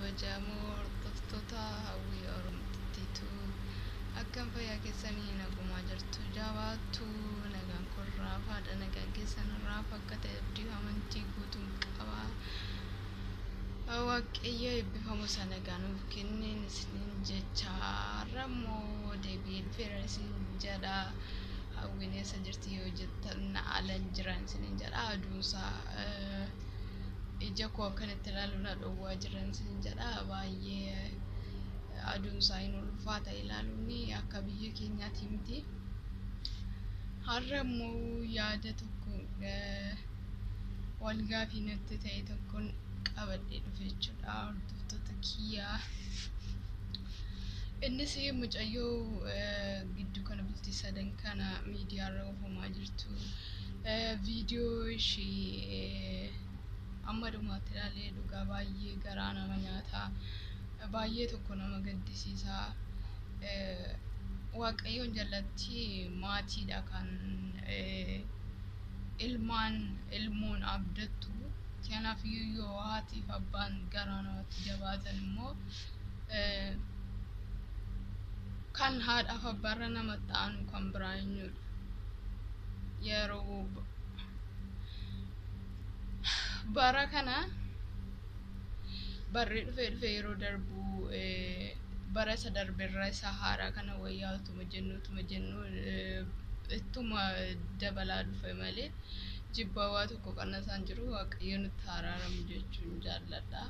Kabajamoo hordoftoota Hawwii Oromtittiitu, akkam fayyaa keessanii? Nagumaa jirtu? Jabaattu? Nagaan kun raafaadha. Nagaan keessan raafa akka ta'e abdii amantii guutuun qaba. Waaqayyo eebbifamu isa nagaa nuuf kenneen isiniin jecha, har'a immoo deebi'ee dhufeera isin jedha. Hawwiin eessa jirti yoo jettan, alan jiran isiniin jedha. Aduunsaa ija koo akkanatti ilaalu na dhowwaa jiran isin jedha. Baay'ee aduunsaa hin ulfaata ilaaluun, akka biyya keenyaati miti. Har'a immoo yaada tokko wal gaafii natti ta'e tokkoon qabadhee dhufe jechuudha, hordoftoota kiyyaa. Innis mucayyoo gidduu kana bultii sadan kana miidiyaarra oofamaa jirtu, viidiyoo ishii amma dhumaatti ilaalee, dhugaa baay'ee garaa nama nyaata. Baay'ee tokko nama gaddisiisa. Waaqayyoon jalatti maatiidha kan ilmaan ilmoon abdattu. Kanaaf yoo haatiif abbaan garaa namatti jabaatan immoo, kan haadhaaf abbaarra namatti aanu kan biraa eenyudha? Yeroo bara kana barri dhufee dhufee yeroo darbu, bara isa darberra isa haaraa kana wayyaa utuma jennu ittuma dabalaa dhufe malee jibbaa waa tokko qannasaan jiru. Waaqayyo nutti araaramu jechuun jaalladha.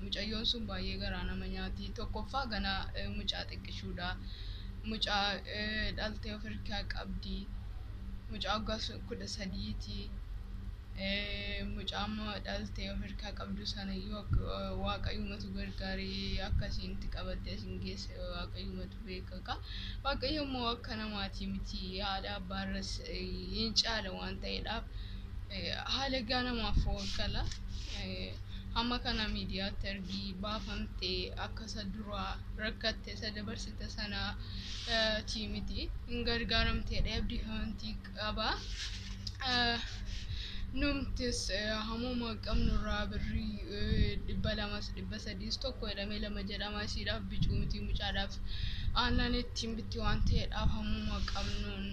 Mucayyoon sun baay'ee garaa nama nyaati. Tokkoffaa ganaa mucaa xiqqishuudha. Mucaa dhaltee of harkaa qabdi. Mucaa waggaa 13ti. Mucaa amma dhaltee of harkaa qabdu sanayyuu Waaqayyumatu gargaaree akkasiin qabattee asin geesse, Waaqayyumatu beeka. Waaqayyo immoo akka namaatii miti, haadha abbaarras hin caala waan ta'eedhaaf haala egaa namaaf waggala. Hamma kana miidiyaatti ergi baafamtee akka isa duraa rakkatte isa dabarsite sana miti, hin gargaaramteedha abdii amantii qaba. Numtis hamuma qabnurraa birrii 200s 300s, tokko jedhamee lama jedhama, isiidhaaf bicuu miti, mucaadhaaf aannan ittiin bitti waan ta'eedhaaf hamuma qabnuun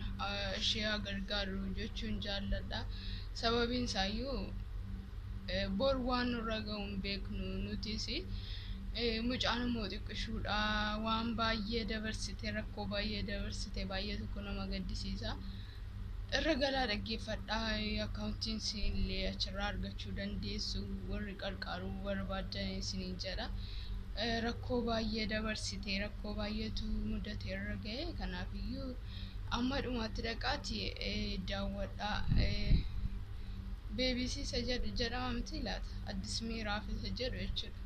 ishee haa gargaaru jechuun jaalladha. Sababiin isaayyuu bor waan nurra gahu hin beeknu nutis. Mucaan immoo xiqqishuudha, waan baay'ee dabarsite, rakkoo baay'ee dabarsite, baay'ee tokko nama gaddisiisa. Irra galaa dhaggeeffadhaa, akkaawuntiin isinillee achirraa argachuu dandeessu warri qarqaaruu barbaadan isiniin jedha. Rakkoo baay'ee dabarsite, rakkoo baay'eetu mudate irra gahe. Kanaafiyyuu amma dhumaatti dhaqaati daawwadhaa. BBC isa jedhu jedhama miti laata? Addis Miiraaf isa jedhu jechuudha.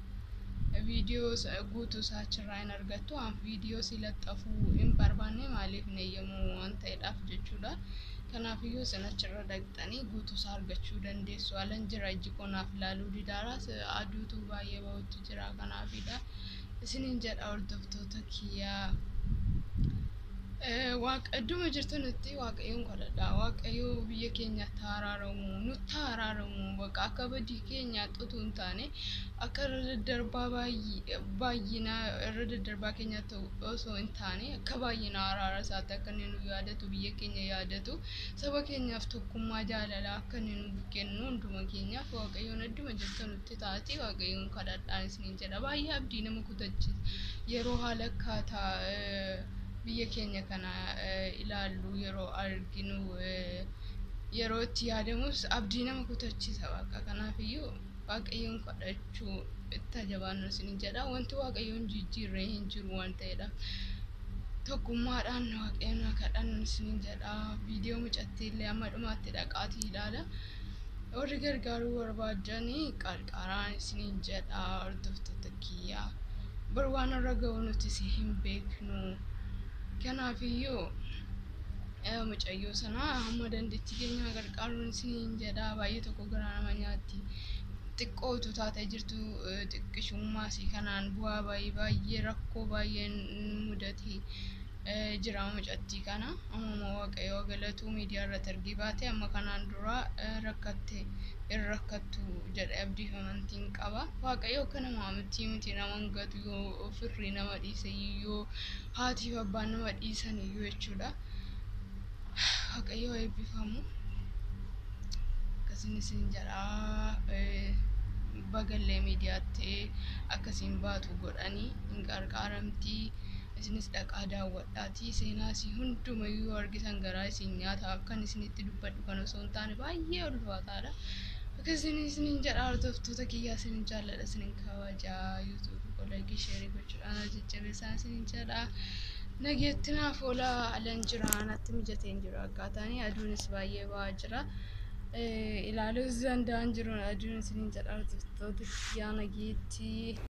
Viidiyoo guutuu isaa achirraa hin argattu. Viidiyoo si laxxafuu hin barbaanne, maaliif hin eeyyamu waan ta'eedhaaf jechuudha. Kanaafiyyuu isin achirra dhaqxanii guutuu isaa argachuu dandeessu. Alan jira, ijji koo naaf ilaaluu didaara, aduutu baay'ee bahutti jira, kanaafidha. Isiniin jedha, hordoftoota kiyyaa. Waaqa idduma jirtanitti Waaqayyoon kadhadhaa. Waaqayyo biyya keenyatti haa araaramu, nutti haa araaramu. Bakka akka badii keenyaatti utuu hin taane, akka irra daddarbaa baay'ina irra daddarbaa keenyaatti osoo hin taane, akka baay'ina araara isaatti akka inni nu yaadatu, biyya keenya yaadatu, saba keenyaaf tokkummaa jaalalaa akka inni nuuf kennu, hunduma keenyaaf Waaqayyoon idduma jirtanutti taati Waaqayyoon kadhadhaan isiniin jedha. Baay'ee abdii nama kutachiisa. Yeroo haala akkaataa biyya keenya kana ilaallu, yeroo arginu, yeroo itti yaadamus abdii nama kutachiisa Waaqa. Kanaafiyyuu Waaqayyoon kadhachuu itti jabaannu isiniin jedha. Wanti Waaqayyoon jijjiirree hin jiru waan ta'eedha. Tokkummaadhaan Waaqayyoon haa kadhannu isiniin jedha. Viidiyoo mucattii illee amma dhumaatti dhaqaatii ilaala. Warri gargaaruu barbaadanii qarqaraan isiniin jedha, hordoftoota kiyyaa. Bor waan irra ga'u nutis hin beeknu. Kanaafiyyuu mucayyoo sana hamma dandeettii keenya gargaaruun isiniin jedha. Baay'ee tokko garaa nama nyaatti. Xiqqoo utuu taatee jirtu xiqqishummaa isii kanaan bu'aa baay'ee baay'ee rakkoo baay'een mudate. Jira mucattii kana ammuma Waaqayyoo galatuu miidiyaa irratti ergii baate amma kanaan dura rakkatte hin rakkattu jedhe abdiif amantiin qaba. Waaqayyo akka namaa miti miti nama hin gatu yoo firri nama dhiise yoo haatiif abbaan nama dhiisan iyyuu jechuudha. Waaqayyo eebbifamu. Akkasiin isin jedhaa bagallee miidiyaatti akkasiin baatu godhanii hin qarqaaramtii. Isinis dhaqaa daawwadhaatii seenaa isii hundumayyuu argitan garaa isin nyaata akkan isinitti dubbadhu kan osoo hin taane baay'ee ulfaataadha. Akkasiin isinin jedha hordoftoota kiyyaa isinin jaalladha isinin kabajaa yuutuubii koo laayikii sheerii gochuudhaan jajjabeessaa isinin jedha. Nageetti naaf oola alan jira natti mijatee hin jiru akkaataan aduunis baay'ee ba'aa jira. Ilaaluus danda'an jiru aduun isinin jedha hordoftoota kiyyaa nageetti.